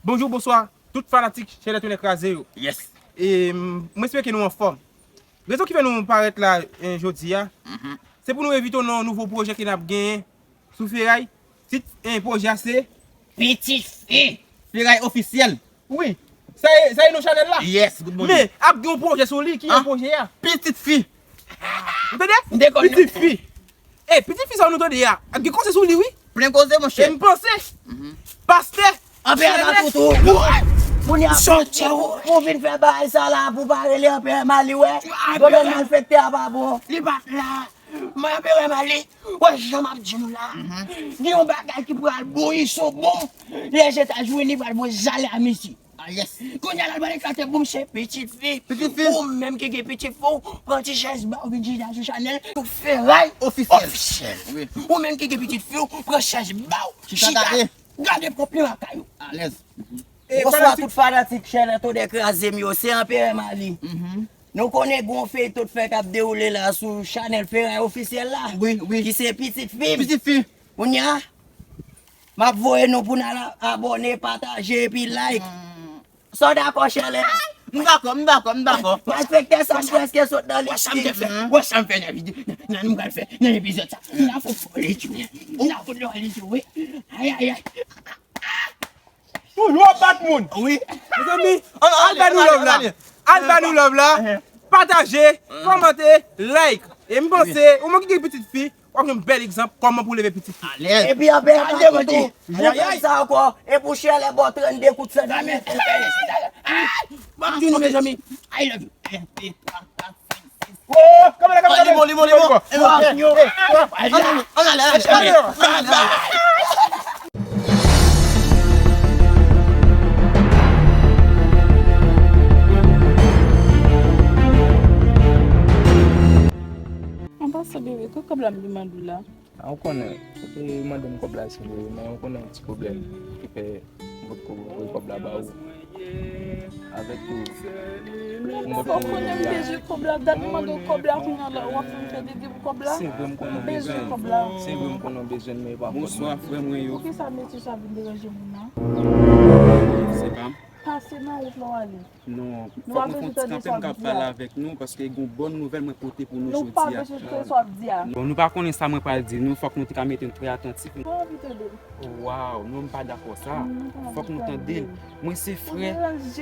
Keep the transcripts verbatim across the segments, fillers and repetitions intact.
Bonjou, bonswa, tout fanatik Chèlè Tonnè Kraze yo. Yes. E, m, mwen espere ke nou anfòm. Rezon ki fè nou parèt la, eh, jodi a, se pou nou envite w nan yon nouvo pwojè ke n ap genyen sou Feray. Tit, eh, pwojè a se Pitit Fi. Feray Ofisyèl. Wi. Sa e, sa e non chanèl la. Yes, good morning. Men, ap gen yon pwojè sou li, ki yon pwojè a? Pitit Fi. Ou tande? M te konn Pitit Fi. E, Pitit Fi sa nou tande a, ap gen koze sou li, wi. Plen koze, monchè. E m panse, pastè, anpè a toutou. Kounye a, ou vin fè bagay sa la pou pa rele anpè Mali, wè. Granmoun malfektè a pa bon. Li pa t la. Mwen anpè Mali. Wè jan m ap di nou la. Gen yon bagay ki pral bouyi sou bon. Lèzetazini pral voye zale a Misi. Ah, yes. Kounye a la, l pral eklate boum, se Pitit Fi. Pitit Fi. Ou menm ki gen pitit fi w, pran ti chèz ba w, vin chita sou chanèl Feray Ofisyèl. Ofisyèl. Wi. Ou menm ki gen pitit fi w, pran chèz ba w, chita gade pwòp li lakay ou. Alèz. Bonswa tout fanatik Chèlè Tonnè Kraze m yo, se Anperè Mali. Nou konnen gen yon feyton k ap dewoule la sou chanèl Feray Ofisyèl la, wi, wi, ki se Pitit Fi. Pitit Fi. Kounye a, m ap voye nou pou n al abòne, pataje epi like. Sa w dakò, Chèlè? M dakò, m dakò, m dakò. Malfektè sa prèske sot nan lis. Wè sa m te fè. Wè sa m fè nan videyo. Nan, nan, m pral fè nan epizòd sa. M ap fout fò li tou. M ap fout fò li tou, wi. Ay, ay, ay. Toujou ap bat moun. Wi. Mezanmi, al ba nou love la. Al ba nou love la. Pataje, kòmante, like. E m panse, ou menm ki gen pitit fi, w ap jwenn bèl egzanp kòman pou leve pitit fi. Alèz. Epi anpè a toutou. Jan fè sa ankò. E pou Chèlè ba w trannde kout fè nan men. M ap di nou, mezanmi. I love you. Oh, kamera, kamera, kamera. Li bon, li bon, li bon. Ann ale, ann ale, ann ale. An pasan, bebe, ki kòb la m te mande w la? A, ou konnen, ou te mande m kòb la, se vre, men ou konnen yon ti pwoblèm ki fè m potko voye kòb la ba ou. Avèk tou, m potko voye kòb la. Ou konnen m bezwen kòb la, dat m mande w kòb la, kounye a la, w ap fè m fè dede pou kòb la? Se vre, m konnen w bezwen kòb la. Se vre, m konnen w bezwen l, men e pa fòt mwen. Bonswa, frè mwen yo. Poukisa mesye sa vin deranje moun nan? Se pa m. Pase nan wout la w ale. Non, fòk nou fè yon ti kanpe, m ka pale avèk nou, paske gen yon bòn nouvèl mwen pote pou nou jodi a. Nou pa bezwen tande sa w ap di a. Bon, nou pa konnen sa mwen pral di nou, fòk nou te ka mete n trè atantif. M pa anvi tande l. Waw, non, m pa dakò sa. Fòk nou tande l. Mwen se frè,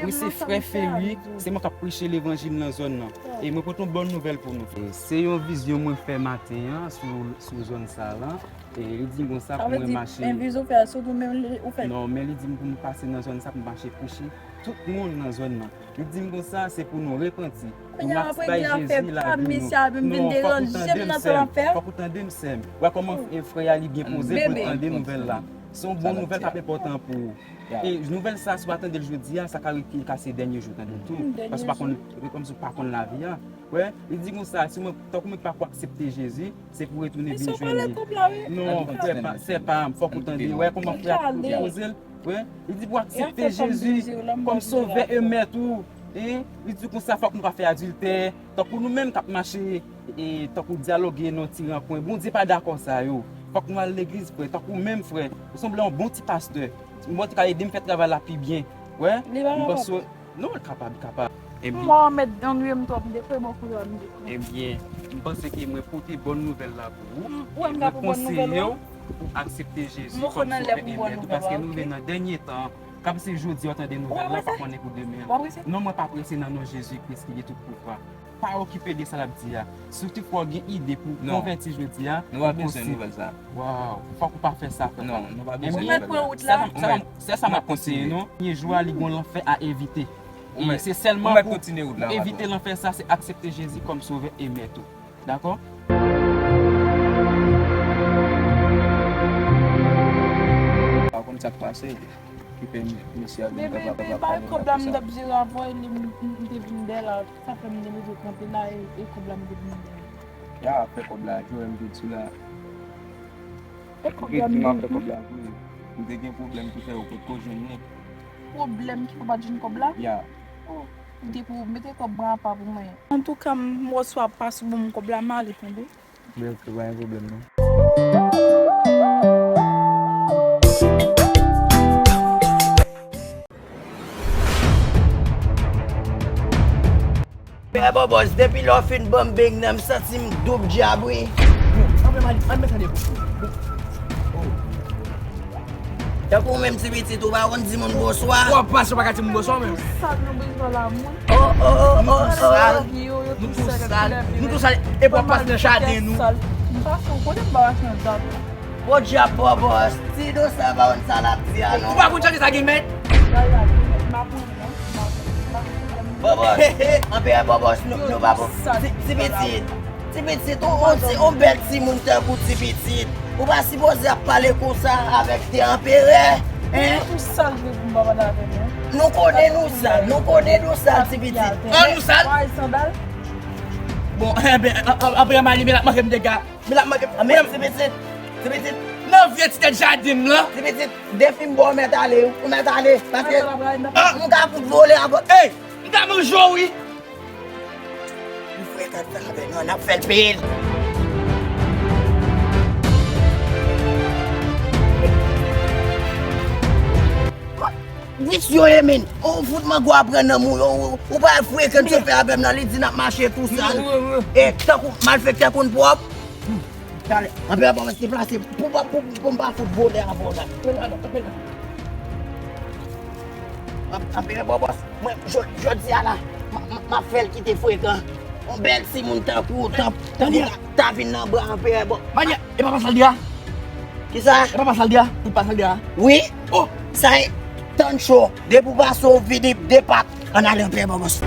mwen se frè Ferry, se mwen k ap preche levanjil nan zòn nan. E mwen pote yon bòn nouvèl pou nou. Se yon vizyon mwen fè maten an sou, sou zòn sa la. E li di m konsa pou mwen mache. Sa vle di, envizyon fè a sot ou menm li, ou fè? Non, men li di m pou m pase nan zòn sa pou m mache preche tout moun nan zòn nan. Li di m konsa, se pou nou repanti, pou n bay Jezi lavi nou. Non, fòk ou tande m, sè m. Fòk ou tande m, sè m. Wè kòman frè a li byen poze pou l tande nouvèl la. Se yon bon nouvèl k ap enpòtan pou ou. E nouvèl sa, si w pa tande l jodi a, sa ka rive l ka se dènye jou w tande l tou. Paske w pa konn, se kòmsi w pa konn lavi a. Wè, li di konsa, si mwen, tankou mwen ki pako aksepte Jezi, se pou retounen vin jwenn li. Non, frè, pa, sè pa m, fòk ou tande. Wè kòman frè a poze l. Wè, li di pou aksepte Jezi kòm sovè e mèt ou. Li di konsa, fòk nou pa fè adiltè. Tankou nou menm k ap mache, e, tankou dyaloge nan ti rankwen. Bondye pa dakò sa yo. Fòk nou al legliz, frè. Tankou menm, frè, ou sanble yon bon ti pastè. Ou te ka ede m fè travay la pi byen. Wè, m panse. Non, l kapab, l kapab. Ebyen. Mwen mèt annuiye m twòp, m deprime, bon kouraj, m deprime. Ebyen, m panse ke mwen pote bòn nouvèl la pou ou. Mwen konseye w pou aksepte Jezi kòm sovè e mèt ou, paske nou rive nan dènye tan. Kab se jodi w tande nouvèl la, pa konnen pou demen. Non, mwen pa prese nan non Jezi Kris ki gen tout pouvwa. Pa okipe de sa l ap di a. Si toutfwa w gen ide pou konvèti jodi a, nou pa bezwen nouvèl sa. Waw, fòk ou pa fè sa, frè. Non, nou pa bezwen nouvèl sa. Se sa m ap konseye nou. Premye jou a, li gon lanfè a evite. E se sèlman pou evite lanfè sa, se aksepte Jezi kòm sovè e mèt ou. Dakò? Pa konn sa k pase. Ki fè mesye a vin kapab ap pale nan sa. Bebe, bay kòb la, m t ap jere avè w, li, m, m, m te vin dèyè la. Sa fè m te leve kanpe la, e, e kòb la, m te vin dèyè. Ya, fè kòb la, jwe m vin sou la. E kòb la, m vin fè kòb la pou li. M te gen pwoblèm ki fè ou potko jwenn li. Pwoblèm ki fè w pa t jwenn kòb la? Ya. Oh, m te pou mete kòb mwen apa pou mwen. Antouka, m wè si w ap pase ban m kòb la, m ale, tande. Byen, ok, pa gen pwoblèm, non. Bòbòs, depi lè w fin ban m beng nan, m santi m doub dyab, wi. Ann met sa devan. Tankou w menm ti pitit, ou pa konn di moun bonswa. W ap pase, w pa ka di moun bonswa menm. Sal nou bezwen la, moun. Oh, oh, oh, oh, oh. Yo, yo tou sal, yo tou sal. Nou tou sal. Epi w ap pase nan jaden nou. M pase, w konnen m pa pase nan jaden. Podyab, Bòbòs, ti dosa pa konn sa l ap di a non. Ou pa konn chante sa gen mèt? Bòbòs, anperè Bòbòs, nou, nou pa bon. Ti, ti pitit, ti pitit, on, on, ti, on bèl timoun tankou ti pitit. Ou pa sipoze ap pale konsa avèk de anperè, en? Nou konnen nou sal, nou konnen nou sal, ti pitit. An nou sal? Bon, enben, anperè Mali, men l ap manke m dega. Men l ap manke m. Anben, ti pitit, ti pitit. Nan vye ti tèt jaden m lan. Ti pitit, defi m ba w mèt ale, wi. Ou mèt ale. Paske m ka fout vole avè w. Ey, m ka manje w, wi. Li frekan sa avè nou, n ap fè l peye l. Visye w ye, men. Ou fout mango a pran nan mou yo. Ou pa frekan se fè avè m nan, li di n ap mache tou sal. E tankou malfektè konn pwòp. Talè, anperè Bòbòs deplase pou, pou, pou, pou m pa fout vole avè w la. Anperè Bòbòs, mwen, jodi a la, m ap fè l kite frekan. On bèl timoun tankou w, tankou w ta vin nan bra anperè Bòbòs. Manyè, e pa pa sa l di a? Kisa? E pa pa sa l di a? Tout pa sa l di a? Wi. Oh! Sa e tann cho. Depi w pase w vini de pat. Ann ale anperè Bòbòs.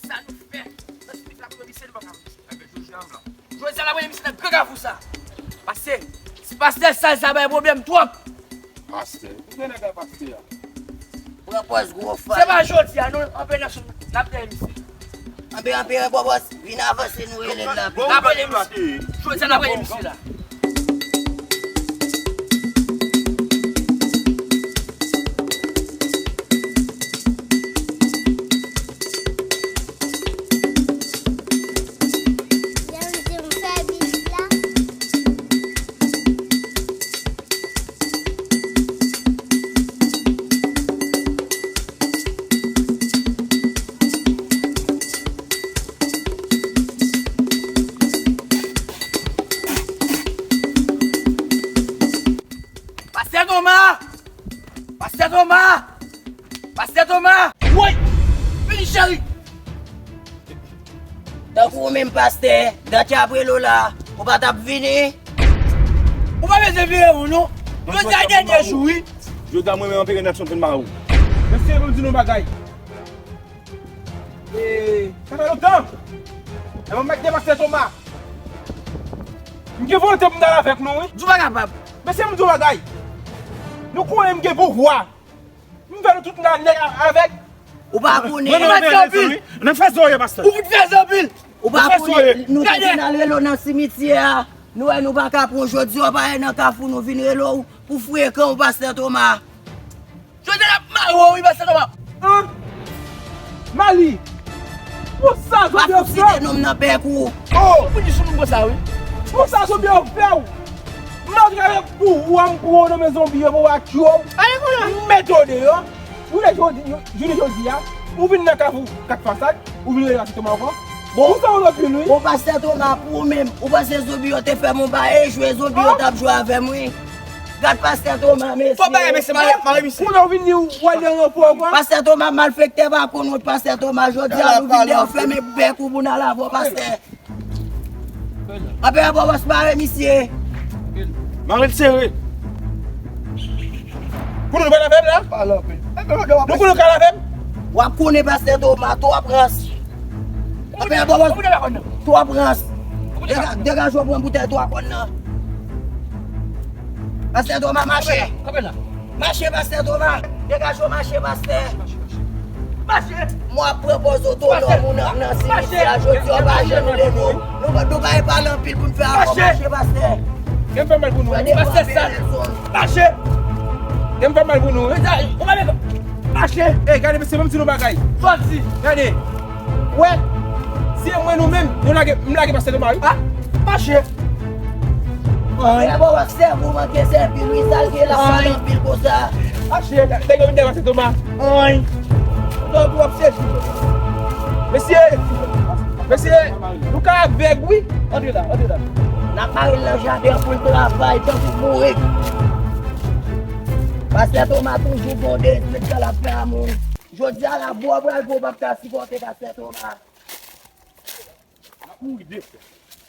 Sa nou fè nan Smith la pou yo misye nou pa ka. Jodi a n ap voye misye nan gran kafou sa. Pastè, si pastè sal sa bay pwoblèm twòp. Pastè, ou gen nèg a pastè a. Pran pòz gwo fal. Se pa jodi a non, anpè nan sou n ap dèyè misye. Anpè, anpè, Bòbòs, vin avanse nou rele l la. N ap rele misye. Jodi a n ap rele misye la. Pastè Toma! Pastè Toma! Pastè Toma! Woy! Vini cheri! Tankou ou menm pastè, dat y ap rele w la, ou pa t ap vini? Ou pa bezwen vire w non. Jodi a dènye jou wi. Jodi a mwen menm anpè Nelson vin mare w. Mesye, ban m di nou bagay. E, sa fè lontan. Epi m mèt de pastè Toma. M gen volonte pou m t al avèk nou wi. Di w pa kapab. Mesye, m di w bagay. Nou konnen m gen pouvwa. M fè nou tout la nèg avèk. Ou pa konnen. Ou pa fè anpil. N ap fè zòrye pastè. Ou fout fè anpil. Ou pa konnen. Nou te vin al rele w nan simityè a. Nou wè nou pa ka pran w jodi a, w pa wè nan kafou nou vin rele w pou frekan w pastè Toma. Jodi a n ap mare w wi pastè Toma. An? Mali! Pou sa zonbi ap fè w? Site non m nan bèk ou. Oh! Ou di sou moun konsa wi. Pou sa zonbi ap fè w? M nan travay pou ou an m pran w nan men zonbi yo pou w ak yo. M etone yo. Jounen jodi, jounen jodi a, ou vin nan kafou kat fasad, ou vin rele pastè Toma ankò. Bon, ou sa w anpil wi. Bon pastè Toma pou ou menm, ou panse zonbi yo te fè m yon bagay, jwe zonbi yo t ap jwe avè m wi. Gad pastè Toma, mesye. Fò bagay, mesye, mare, mare misye. Kounye a w vin di w al nan ranpò ankò? Pastè Toma, malfektè pa konn wont, pastè Toma. Jodi a, nou vin deyò, fèmen bèk ou pou n al avè w, pastè. Anperè Bòbòs, mare misye. Mare l sere. Kounye a nou pral avè m la? Nou kounye a nou pral avè m? W ap konnen pastè Toma, twòp rans. Anperè Bòbòs, twòp rans. Dega-, degaje w pran boutèy twa kòn nan. Pastè Toma, mache. Kanpe la. Mache, pastè Toma. Degaje w, mache, pastè. Mache. Mwen ap pran pòz otonòm ou nan, nan simityè a jodi a, w pa janm vle nou. Nou, nou pa pale anpil pou n fè afò. Mache, pastè. Gen fè mal pou nou. Pastè sal. Mache. Gen fè mal pou nou. Mache. Ey, gade, mesye, ban m di nou bagay. Sòti. Gade. Wè, si e mwen nou menm, nou lage, m lage pastè Toma, wi. Ah, mache. Frè Bòbòs, sèvo manke sèvi, wi, sa l gen la, pa nan pil konsa. Mache, nèg yo vin dèyè pastè Toma. Ann. Donk, w ap sezi. Mesye, mesye, nou ka avèg, wi. Antre la, antre la. N ap mare l nan jaden an pou l travay, tankou bourèk. Pastè Toma toujou gon de respè l ap fè a moun. Jodi a la, bò pral gwo, w p ap ka sipòte pastè Toma.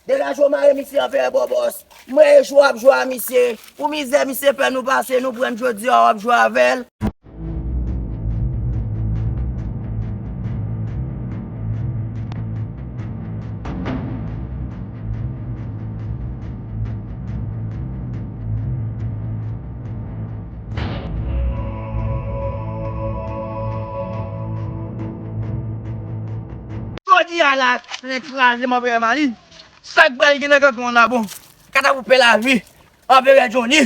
Degaje w mare misye, Anperè Bòbòs. M wè e jwe w ap jwe a misye. Pou mizè misye fè nou pase, nou pran l jodi a, w ap jwe avè l. Jodi a la, nèg kraze m, Anperè Mali. Sa k pral gen nan kanton an la, bon. Katapou pè lavi, Anperè Johnny,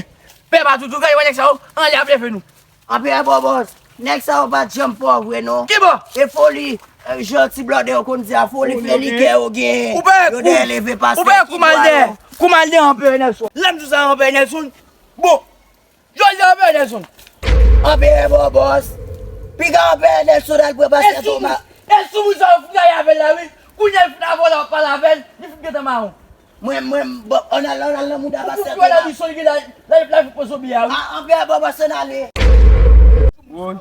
pè pa toutou, gade wè nèg sa yo, anlè ap leve nou. Anperè Bòbòs, nèg sa yo pa t janm fò vre non. Ki bò? E foli, e, jan ti blòdè yo konn di a, foli fè likè yo genyen. Yo dèyè leve pastè. Ou pa wè kouman l dèyè, kouman l dèyè Anperè Nelson. Lè m di w sa, Anperè Nelson, bon. Jodi a, Anperè Nelson. Anperè Bòbòs. Piga Anperè Nelson al pran pastè Toma. E sou moun sa yo fout gaye avè l la, wi. Kounye a, l fout avè w la, w ap pale avè l, li fout gentan mawon. Mwen, mwen, bon, ann al, ann al nan mouda pastè Toma. Ou fout wè la, li sòl gen la, la, la, fout pran zonbi a, wi. Ah, Anperè Bòbòs, ann ale. Woy,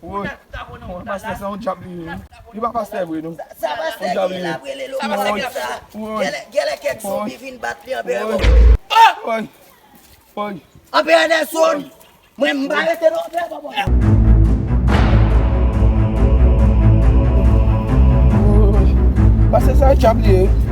woy. Woy, pastè sa yon dyab li ye, wi. Li pa pastè vre, non. Sa, sa pastè ki la, rele lo pastè sa. Woy. Genlè, genlè kèk zonbi vin bat li, Anperè Bòbòs. Woy. Woy. Anperè Nelson, mwen m pa rete non, Anperè Bòbòs. Pastè sa dyab li ye.